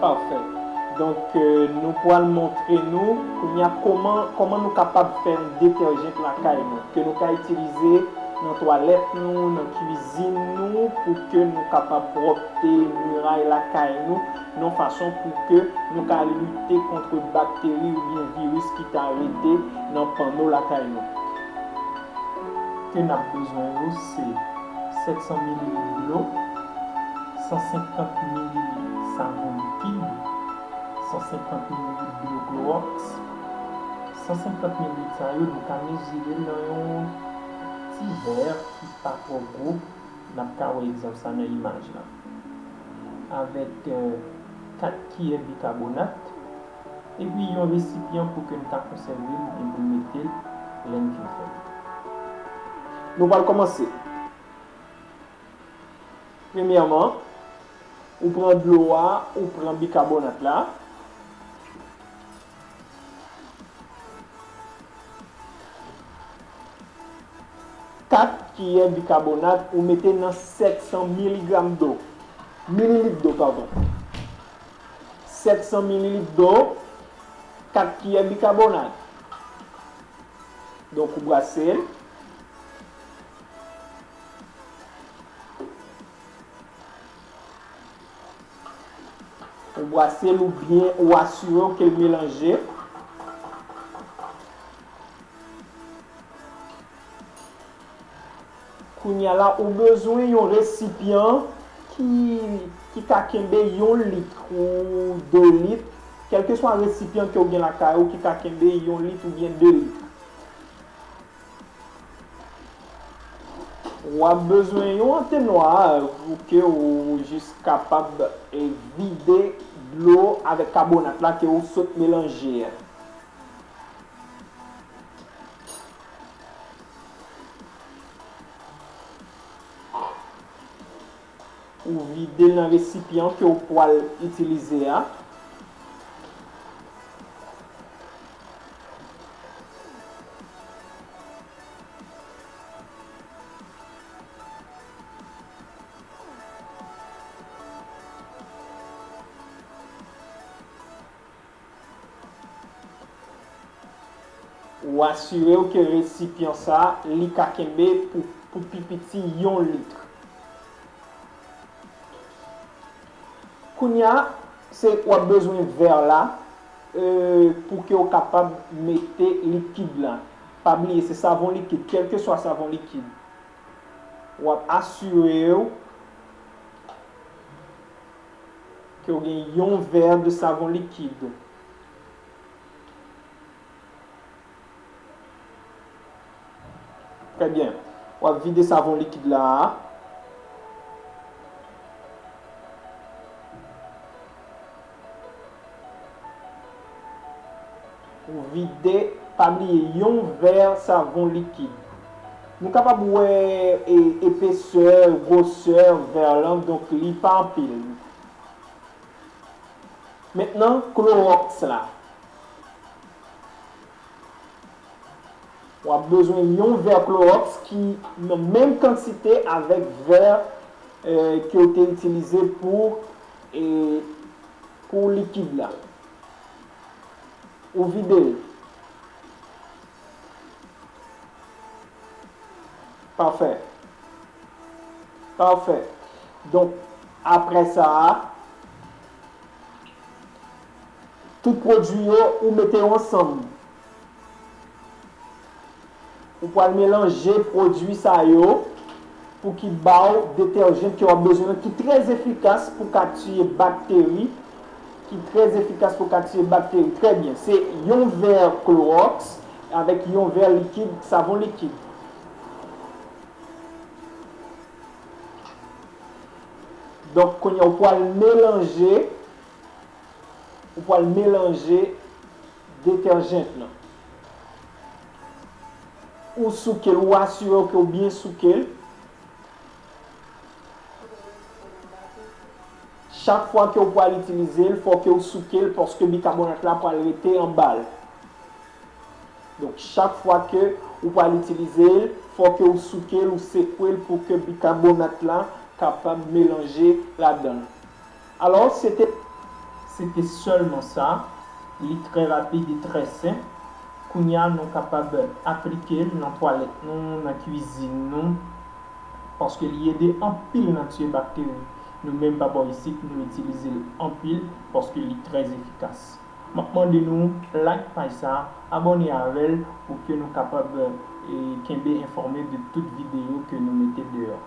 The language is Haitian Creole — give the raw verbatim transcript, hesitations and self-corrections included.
Pafè. Donk, euh, nou pral montre nou kounye a kòman, kòman nou kapab fè yon detèjant lakay nou, ke nou ka itilize nan twalèt nou, nan kwizin nou, pou ke nou kapab pwòpte miray lakay nou, yon fason pou ke nou ka lite kont bakteri oubyen viris ki ta rete nan panno lakay nou. Ke n ap bezwen yo se sèt san mililit dlo, san senkant mililit savon likid, san senkant mililit dlo klowòks. San senkant mililit sa yo, nou ka mezire l nan yon ti vè ki pa twò gwo. N ap ka wè egzanp sa nan imaj la. Avèk, euh, kat kiyè bikabonat, epi yon resipyan pou ke n ka konsève l oubyen pou n mete l lè n fin fè l. Nou pral kòmanse. Premyèman, ou pran dlo a, ou pran bikabonat la. Kat kiyè bikabonat ou mete nan sèt san miligram dlo. Mililit dlo, padon. Sèt san mililit dlo, kat kiyè bikabonat. Donk, ou brase l. Ou brase l, ou byen, ou asire w ke l melanje. Kounye a la, ou bezwen yon resipyan ki, ki ka kenbe yon lit ou de lit, kèlkeswa resipyan ke w gen lakay ou ki ka kenbe yon lit oubyen de lit. W ap bezwen yon antennwa pou ke w jis kapab, e, vide dlo avèk kabonat la ke w sot melanje a. Ou vide l nan resipyan ke w pral itilize a. Ou asire w ke resipyan sa, li ka kenbe pou, pou pi piti yon lit. Kounye a, se w ap bezwen vè la, e, pou ke w kapab mete likid la. Pa bliye, se savon likid, kèlkeswa savon likid. W ap asire w ke w gen yon vè de savon likid. Trè byen. W ap vide savon likid la a. Ou vide, pa bliye, yon vè savon likid. Nou kapab wè, e, epesè, gwosè vè lan, donk li pa anpil. Mentnan, klowòks la. W ap bezwen yon vè klowòks ki nan menm kantite avèk vè, e, ke w te itilize pou, e, pou likid la. Ou vide l. Pafè. Pafè. Donk, apre sa a, tout pwodui yo, ou mete yo ansanm. Ou pral melanje pwodui sa yo pou ki ba w detèjan ke w ap bezwen an, ki trè efikas pou ka tiye bakteri, ki trè efikas pou ka tiye bakteri. Trè byen, se yon vè klowòks avèk yon vè likid, savon likid. Donk, kounye a, ou pral melanje, ou pral melanje detèjan lan. Ou souke l, ou asire w ke w byen souke l. Chak fwa ke w pral itilize l, fò ke w souke l, paske bikabonat la pral rete anba l. Donk, chak fwa ke ou pral itilize l, fò ke w souke l, ou sekwe l pou ke bikabonat la kapab melanje ladan l. Alò, se te, Se te sèlman sa. Li trè rapid e trè senp. Kounye a, nou kapab aplike l nan twalèt nou, nan kwizin nou, paske li ede anpil nan tiye bakteri. Nou menm pa bò isit, nou itilize l anpil paske li trè efikas. M ap mande nou like paj sa, abòne avè l pou ke nou kapab e, kenbe enfòme de tout videyo ke nou mete deyò.